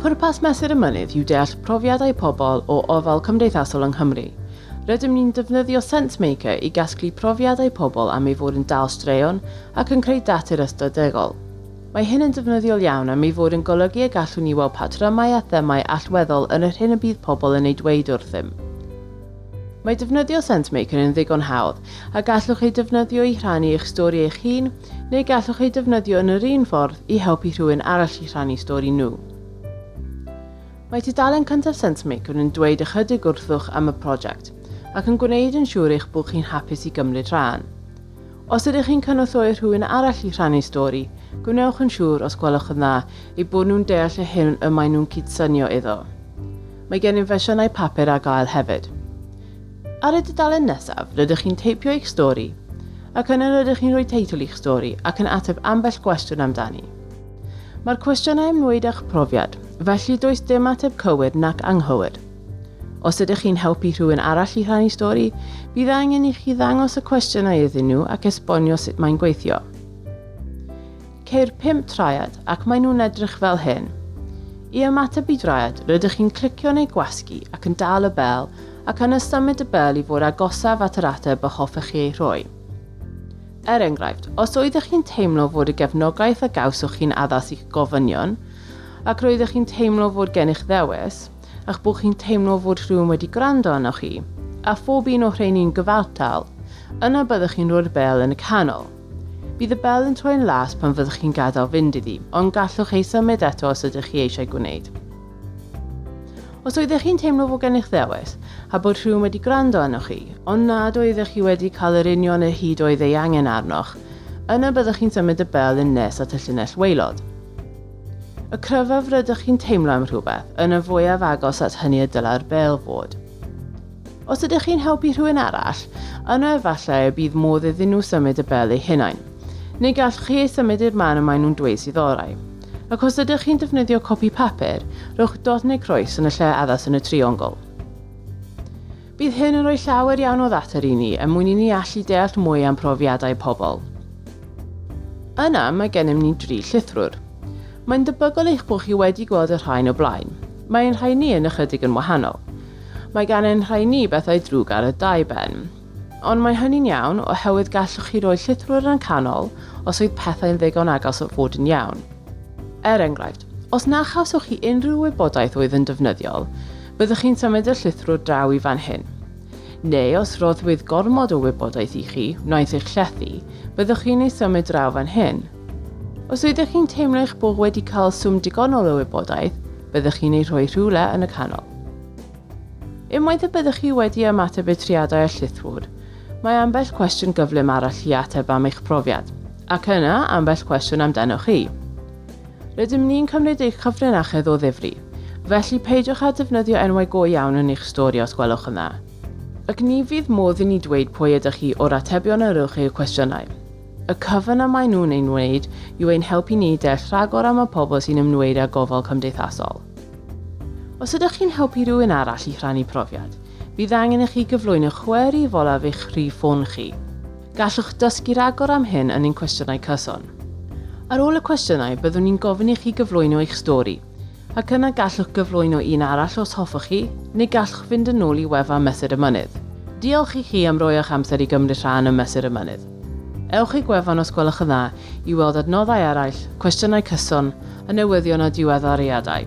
Pwrpas Mesur y Mynydd yw deall profiadau pobl o ofal cymdeithasol yng Nghymru. Rydym ni'n defnyddio SenseMaker i gasglu profiadau pobl am ei fod yn dal straeon ac yn creu data'r ystadegol. Mae hyn yn defnyddiol iawn am ei fod yn golygu y gallwn ni weld patrymau a themâu allweddol yn yr hyn y bydd pobl yn ei dweud wrthym. Mae defnyddio SenseMaker yn ddigon hawdd, a gallwch ei defnyddio i rhannu eich stori eich hun, neu gallwch ei defnyddio yn yr un ffordd i helpu rhywun arall i rhannu stori nhw. Mae tudalen cyntaf SenseMaker yn dweud ychydig wrthwch am y prosiect, ac yn gwneud yn siŵr eich bod chi'n hapus i gymryd rhan. Os ydych chi'n cynorthwyo rhywun arall i rhannu stori, gwnewch yn siŵr, os gwelwch yn dda, eu bod nhw'n deall yr hyn y maen nhw'n cydsynio iddo. Mae gennym fersiynau papur ar gael hefyd. Ar y dudalen nesaf, rydych chi'n teipio eich stori, ac yna rydych chi'n rhoi teitl i'ch stori ac yn ateb ambell gwestiwn amdani. Mae'r cwestiynau ymwneud â'ch profiad, felly does dim ateb cywir nac anghywir. Os ydych chi'n helpu rhywun arall i rhannu stori, bydd angen i chi ddangos y cwestiynau iddyn nhw ac esbonio sut mae'n gweithio. Ceir pump traead ac maen nhw'n edrych fel hyn. I ymateb i draead, rydych chi'n clicio neu gwasgu ac yn dal y bêl ac yna symud y bêl i fod agosaf at yr ateb y hoffech chi ei rhoi. Er enghraifft, os oeddech chi'n teimlo fod y gefnogaeth a gawsoch chi'n addas i'ch gofynion, ac roeddech chi'n teimlo fod gennych ddewis, a'ch bod chi'n teimlo fod rhywun wedi gwrando arnoch chi, a phob un o'r rheini'n gyfartal, yna byddwch chi'n rhoi'r bêl yn y canol. Bydd y bel yn troi'n las pan fyddwch chi'n gadael fynd iddi, ond gallwch ei symud eto os ydych chi eisiau gwneud. Os oeddech chi'n teimlo fod gennych ddewis, a bod rhywun wedi gwrando arnoch chi, ond nad oeddech chi wedi cael yr union yr hyd oedd ei angen arnoch, yna byddwch chi'n symud y bel yn nes at y llinell waelod. Y cryfaf rydych chi'n teimlo am rhywbeth, yna fwyaf agos at hynny y dylai'r bel fod. Os ydych chi'n helpu rhywun arall, yna efallai y bydd modd iddyn nhw symud y bel eu hunain. Neu gallwch chi ei symud i'r man y maen nhw'n dweud sydd orau. Ac os ydych chi'n defnyddio copi papur, rhowch dot neu croes yn y lle addas yn y triongl. Bydd hyn yn rhoi llawer iawn o ddata i ni er mwyn i ni allu deall mwy am profiadau pobl. Yna, mae gennym ni dri llithrwr. Mae'n debygol eich bod chi wedi gweld y rhain o blaen. Mae ein rhai ni yn ychydig yn wahanol. Mae gan ein rhai ni bethau drwg ar y dau ben. Ond mae hynny'n iawn, oherwydd gallwch chi roi llithrwr yn y canol os oedd pethau'n ddigon agos at fod yn iawn. Er enghraifft, os na chawsoch chi unrhyw wybodaeth oedd yn defnyddiol, byddwch chi'n symud y llithrwr draw i fan hyn. Neu os roddwyd gormod o wybodaeth i chi, wnaeth eich llethu, byddwch chi'n ei symud draw fan hyn. Os oeddech chi'n teimlo eich bod wedi cael swm digonol o wybodaeth, byddwch chi'n ei rhoi rhywle yn y canol. Unwaith y byddwch chi wedi ymateb i'r triadau a llithrwr, mae ambell cwestiwn gyflym arall i ateb am eich profiad, ac yna ambell cwestiwn amdanoch chi. Rydym ni'n cymryd eich cyfrinachedd o ddifri, felly peidiwch â defnyddio enwau go iawn yn eich stori os gwelwch yn dda. Ac ni fydd modd i ni dweud pwy ydych chi o'r atebion a rowch i'r cwestiynau. Y cyfan y maen nhw'n ei wneud yw ein helpu ni i deall rhagor am y pobl sy'n ymwneud â gofal cymdeithasol. Os ydych chi'n helpu rhywun arall i rhannu profiad, bydd angen i chi gyflwyno chwe rhif olaf eich rhif ffôn chi. Gallwch dysgu rhagor am hyn yn ein cwestiynau cyson. Ar ôl y cwestiynau, byddwn ni'n gofyn i chi gyflwyno eich stori. Ac yna gallwch gyflwyno un arall os hoffwch chi, neu gallwch fynd yn ôl i wefan Mesur y Mynydd. Diolch i chi am roi o'ch amser i gymryd rhan ym Mesur y Mynydd. Ewch i gwefan os gwelwch yn dda i weld adnoddau eraill, cwestiynau cyson, y newyddion a diweddariadau.